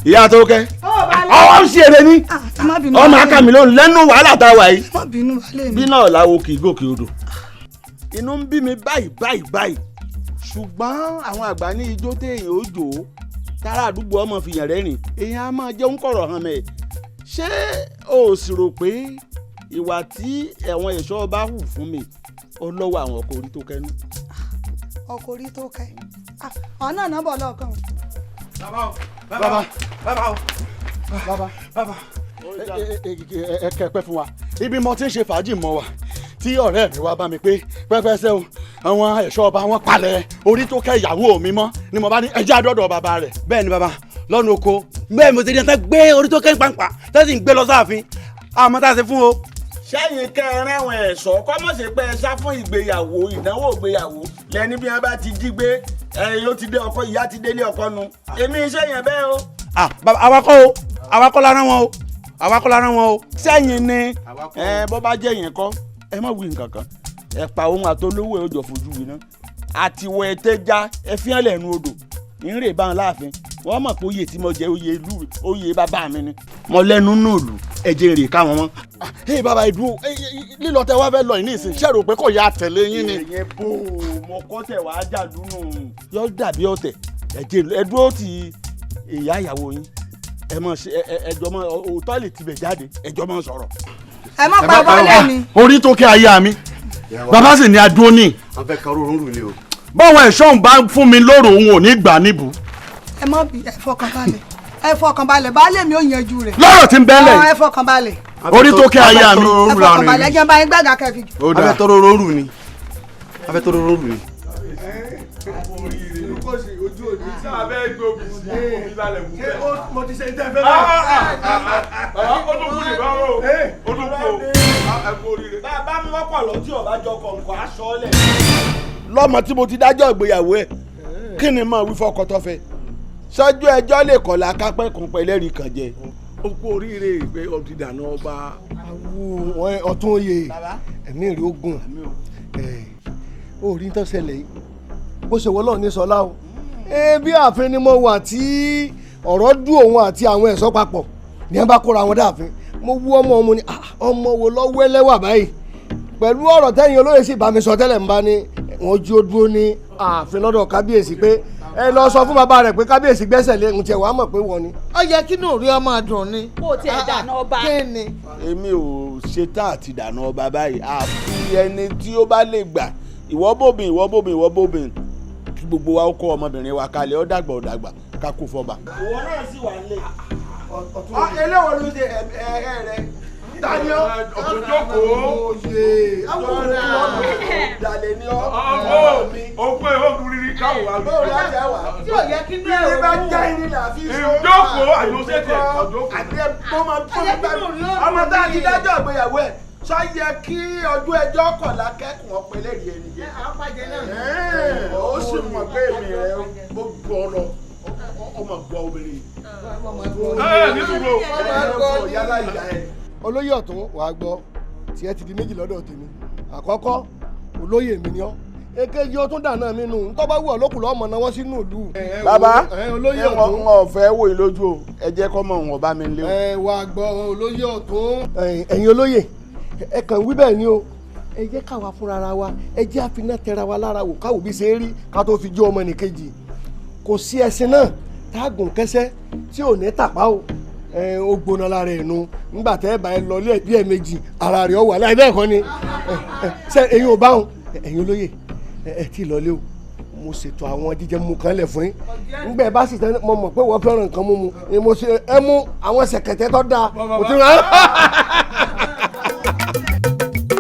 Ìyá tó kẹ́, ọwọ́ ń ṣe èrè ni. Má bínú. Ọmọ akámi ló ń lẹ́nu wàhálà tá a wà yìí. Má bínú, baálé mi. Bí náà láwo kì í gòkè odò. Inú ń bí mi báyìí báyìí báyìí, ṣùgbọ́n àwọn àgbà ní ijó téèyàn ó jò ó tára àdúgbò ọmọ fìyàn rẹ́rìn, èèyàn á máa jẹun kọ̀rọ̀ hàn mẹ́. Ṣé o sì rò pé ìwà tí ẹ̀wọ̀n ẹ̀ṣọ́ bá hù fún mi ó lọ́wọ́ àwọn ọkọ̀ orí tó kẹ́nu? Ọkọ̀ orí tó kẹ́ ọ̀nà náà bọ̀ lọ́ọ̀kan. Bàbá o, bàbá, bàbá o, bàbá, bàbá, ẹ kẹpẹ fún wa. Ibi mo ti ń ṣe fàájì mọ wa tí ọ̀rẹ́ mi wá bá mi pé pẹ́pẹ́sẹ́ o, àwọn ẹ̀ṣọ́ ọba wọn palẹ̀ orí tó kẹ́ ìyàwó mi mọ́ ni mo bá ní ẹjẹ́ àdọ́dọ̀ bàbá rẹ̀. Bẹ́ẹ̀ ni bàbá, lọ́nà oko bẹ́ẹ̀ mo ti rí ẹni gbé orí tó kẹ́ pàǹpà tó sì ń gbé lọ sáàfin, àmọ́ tá a ṣe fún o. Sẹ́yìn kẹrin àwọn ẹ̀ṣọ́ kọ́mọ̀sí pé ẹ sá fún ìgbéyàwó, ìdánwò ìgbéyàwó lẹ́ni bí wọ́n bá ti jí gbé ẹ yóò ti dé ọkọ, ìyá ti délé ọkọ nu. Èmi iṣẹ́ yẹn bẹ́ẹ̀ o. Ah bàbá, awakọ̀ o, awakọ̀ la rán wọn o, awakọ̀ la rán wọn o. Sẹ́yìn ni ẹ bọ́ bá jẹ́ yẹn kọ́, ẹ má wí nǹkan kan. Ẹ pa ohun àtolówó ẹ ó jọ fojú wí ná àtiwọ̀ ẹ̀tẹ́já ẹ fi hàn lẹ́nu odò ìrè bá wọn láàfin. Wọ́n mọ̀ pé oyè tí mo jẹ, oyè ìlú, oyè bàbá mi ni mo lẹ́nu nù lù. Ẹ jẹ́ rè káwọn mọ́. Ẹ bàbá, ìdúró lílọ tẹ wá fẹ́ lọ yìí ní ìsìn, ṣé rò pé kò yá tẹ̀lé yín ni? Ìyẹn bò ó, mo kọ́ tẹ̀ wá jàdú nù yọ dàbí ọ̀tẹ̀. Ẹ jẹ́ ẹ dúró ti ìyá ìyàwó yín, ẹ mọ̀ ṣe ẹjọ́ mọ́ òótọ́ lè tibẹ̀ jáde, ẹjọ́ mọ́ sọ̀rọ̀. Ẹ má pa baálé mi. Orí tó kẹ́ aya mi, bàbá sì ní adúró ní. Wọ́n fẹ́ kan rúurú ni o. Báwọn ẹ̀ṣọ́ ń bá fún mi lóru, òun ò ní gbà níbù. Ẹ má bí, ẹ fọkàn balẹ̀, ẹ fọkàn balẹ̀, baálé mi ò yanjú rẹ̀. Lọ́rọ̀ tí ń bẹ́lẹ̀. Ẹ fọkàn balẹ̀. Orí tó kẹ́ aya mi. Ẹ fọkàn balẹ̀, ẹ jẹ́ bá yín gbàgà kẹfì. Ó A dáa. fẹ́ tọrọ rúurú ni, a fẹ́ tọrọ rúurú ni. Ojú òní tí a fẹ́ gbóbi sí omi lálẹ́ wù bẹ́ẹ̀. Mo ti ṣe tẹ́ fẹ́. Bàbá, ó tún kú ní báwo, ó tún kú o, ẹ kú oríire. Bàbá mú wọ́pọ̀ lọ tí ọba jọ kọ̀ǹkọ̀ aṣọ lẹ̀. Lọ́mọ tí mo ti dájọ́ ìgbéyàwó ẹ̀, kí ni mo wí fọkọ tó fẹ́ sọ́jú ẹjọ́ lè kọ̀lá kápẹ́ kan pẹ̀lẹ́rì kan jẹ. Ó kú oríire pé ó ti dànù ọba. Awo ọ̀tún oyè, ẹ̀mí rẹ̀ ogun ó rí tó ṣẹlẹ̀ yìí, bó ṣe wọlọ́ ní sọlá o. Bí ààfin ni mo wà tí ọ̀rọ̀ dùn òun àti àwọn ẹ̀ṣọ́ papọ̀ ní ẹ bá kóra wọn dáàfin. Mo wú ọmọ ọmọ ni, "Ah, ọmọ wo lọ́wọ́ ẹlẹ́wà báyìí?" Pẹ̀lú ọ̀rọ̀ tẹ́yìn olóyè sì bá mi sọ tẹ́lẹ̀, ń bá ní wọ́n jí ó dúró ní ààfin lọ́dọ̀ kábíyèsí pé ẹ lọ sọ fún bàbá rẹ̀ pé kábíyèsí gbẹ́sẹ̀ lé ń tiẹ̀ wàá mọ̀ pé wọ́n ni. Ó yẹ kí inú rí ọmọ dùn ni. Kó o tiẹ̀ dáná ọba. Kí ni? Èmi ò ṣetán àti dànù ọba báyìí, àfi ẹni tí ó bá lè gbà. Ìwọ bóbin, ìwọ bóbin, ìwọ bóbin, kí gbogbo wa ó kó ọmọbìnrin wa kalẹ̀, ó dàgbà, ó dàgbà, ká kó fọba. Ìwọ náà sì wà nílé. Eléwo ló ṣe ẹ ẹ rẹ? Tani ọ? Ọ̀tún jókòó. Oyè àwọn olùkọ́ Dalẹ̀ ni ọ. Ọ̀pọ̀ òpó ìhókù rírí káwọ̀ wá. Bóòlù láti ẹ̀ wá. Tí ò yẹ kí inú ẹ̀ Bí bá já irin là fi so. Ìjókòó àjọṣe ọ̀jókòó. Àti ẹ bó máa tó Ó yẹ gbà. kí inú rí ó Ọmọ dùn tá a ti ni. dájọ́ ìgbéyàwó ẹ̀ sọ yẹ kí ọjọ́ ẹjọ́ kọ̀ọ̀la kẹ́kùn ọ̀pẹ lẹ́rìí ẹni jẹ. Àwọn pàjẹ́ náà. Ó sì mọ̀ pé èmi rẹ̀ ó gbọ́ lọ, ọmọ gbọ́ obìnrin. Ẹ ní sùúrù. Ẹ yálà ìyá ẹ. Olóyè ọ̀tún, wàá gbọ́, tiẹ̀ ti di méjì lọ́dọ̀ tèmi. Àkọ́kọ́, olóyè mi ni ọ́. Èkejì, ó tún dáná mi nù tó bá wù ọ́ lókùn lọ́mọ náà wọ́n sínú ìlú. Bàbá, olóyè ẹ ọ̀tún, wọn ò fẹ́ wò yín lójú o, ẹ jẹ́ kọ́ mọ̀ wọn bá mi lé o. Ẹ wàá gbọ́, olóyè ọ̀tún. Ẹ̀yin olóyè, ẹ kàn wí bẹ́ẹ̀ ni o. Ẹ jẹ́ káwa fúnra ra wa, ẹ jẹ́ àfinà tẹra wa lára wò, káwò bí ṣe é rí ká tó fi jó ọmọ nìkejì. Kò sí ẹṣin náà tá a gùn kẹsẹ́ tí ò ní tàpá o. Ẹ ó gbóná lára ẹ̀ nu ńgbà tẹ́ ẹ bá ẹ lọ ilé ẹ̀ bí ẹ̀ méjì, ara rẹ̀ ọ wà láì bẹ́ẹ̀ kọ́ ni. Ẹ ṣe ẹ̀yin ò bá wọn, ẹ̀yin olóyè, ẹ tí ì lọlé o. Mo ṣètò àwọn jíjẹ mímu kan lẹ̀ fún yín. Ńgbà ẹ bá sì tẹ́, mo mọ̀ pé wọ́n fẹ́ràn nǹkan mímu ni mo ṣe ẹ mú àwọn ṣẹ̀kẹ̀tẹ̀ tó dáa mo ti rán.